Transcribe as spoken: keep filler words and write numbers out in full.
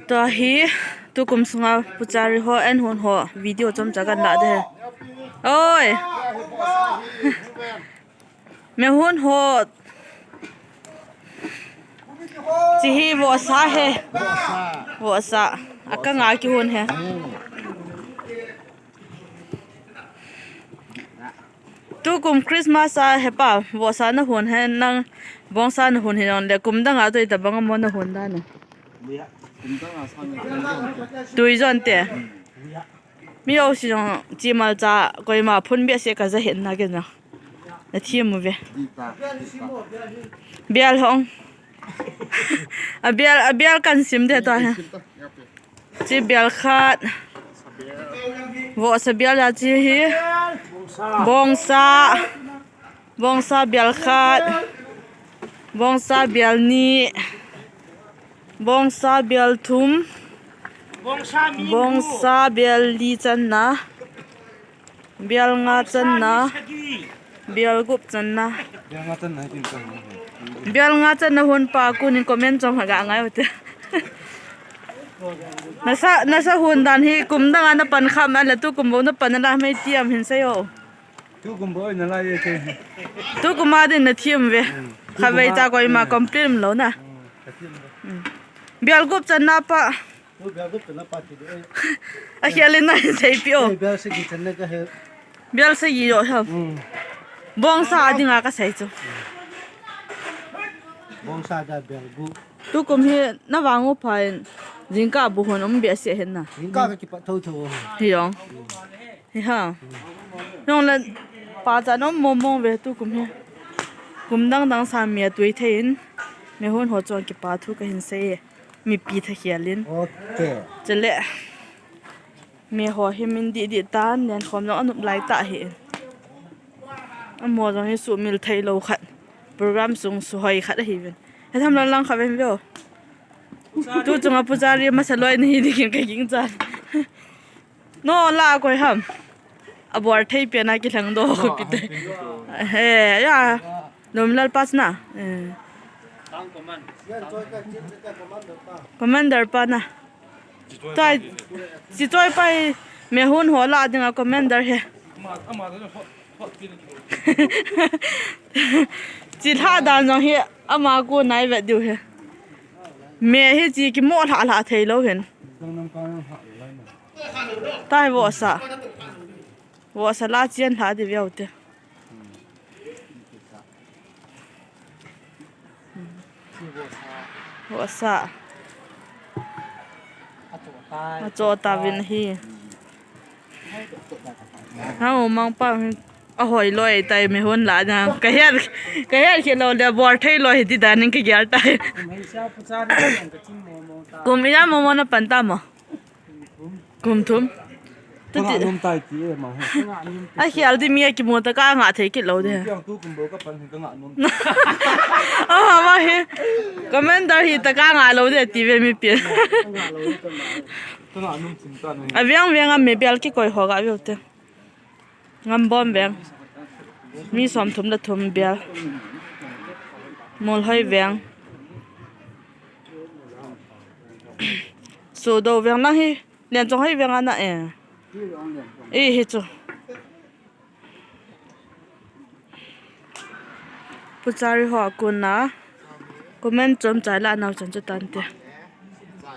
Tua hi, tukum sunga puchari ho, en hon ho, video chomcha kan la de. Oi! Me hon ho. Chi hi vohsa he. Vohsa. Aka nga kihon he. Tukum Christmas a hepa, vohsa na hon he nang, bongsa na hon he nang le kum dang a toi ta bang mo na hon da na. Tui jon te. Mi o si jong chi mal cha, koima phun bia se ka ja hen na ke na. Na thiam u ve. Bial hong. A bial, a bial kan sim de to he. Chi bial khat. Vohsa bial a chi hi. Bongsa. Bongsa bial khat. Bongsa bial ni. Bongsa bial thum. Bongsa bial li channa. Bial nga channa. Bial gup channa. Bial nga channa hon pa kunin comment chom haga ngai ute. Nasa, nasa hon dan hi kum dang a na pan kham a le tukum bo na pan a la mai tiam hin sei o. Tukum bo na la ye ke. Tukum a din na thiam ve. Khavei cha koima complain lo na. Bial gup channa pa. A hial in na hin sei pi o. Bial sagi channa ka he. Bial sagi yo ha. Bongsa a dinga ka sei chu. Bongsa da bial gup. Tukum hi na vang u pha in jingkah bu hon um bia se hen na. Jingkah ka kipat tho tho. Hi jong. Hi ha. Jong le pa cha nom mong mong ve tukum hi. Kum dang dang sa mi a tui thei in. Me hon ho chong kipa thu ka hin sei e. Mipi tha hial in. Chule. Me ho hi min di di tan nen khom jong anup lai ta hi. Amo jong hi su mil thei lo khat. Program sung su hoi khat ahi ven. He tham lang lang kha ven veo. Tu chunga puchari masa loi na hi di kin ka ging chan. No la koi ham. Abor thei pe na ki thang do ko pite. He ya. Lom lal pas na. Eh. Commander pa na. Tai, si choi pai, me hun ho la dinga commander he. Chi lha dan jong hi, ama ko nai vet diu he. Me hi chi ki mo lha lha thei lo hin. Tai vohsa. Vohsa la chian lha di veu te. Vohsa. Acho ta vin hi. Ha, u mang pa hi. Ahoi loi tai me hun la na. Ka hiat, ka hiat khelo le bor thei loi ti dan in ka gial tai. Kum ina mo mo na pan ta mo. Kum thum. Ka ngah nom tai ti e ma ho. A hial di mi a kimu ta ka ngah thei kit lo de. Piang tu kum bo ka pan hi ka ngah nom. A ma ma hi. Commander hi ta ka ngah lo de ti ve mi pian. Ka ngah nom chim ta no. A viang viang a me bial kikoi ho ga veu te. Ngambom veng. Mi som thum le thum bial. Molhoi veng. Sodo veng lang hi. Len chong hoi veng ana e. E hi chu. Puchari ho a kun na. Comment chom chai la nau chan chu tan te.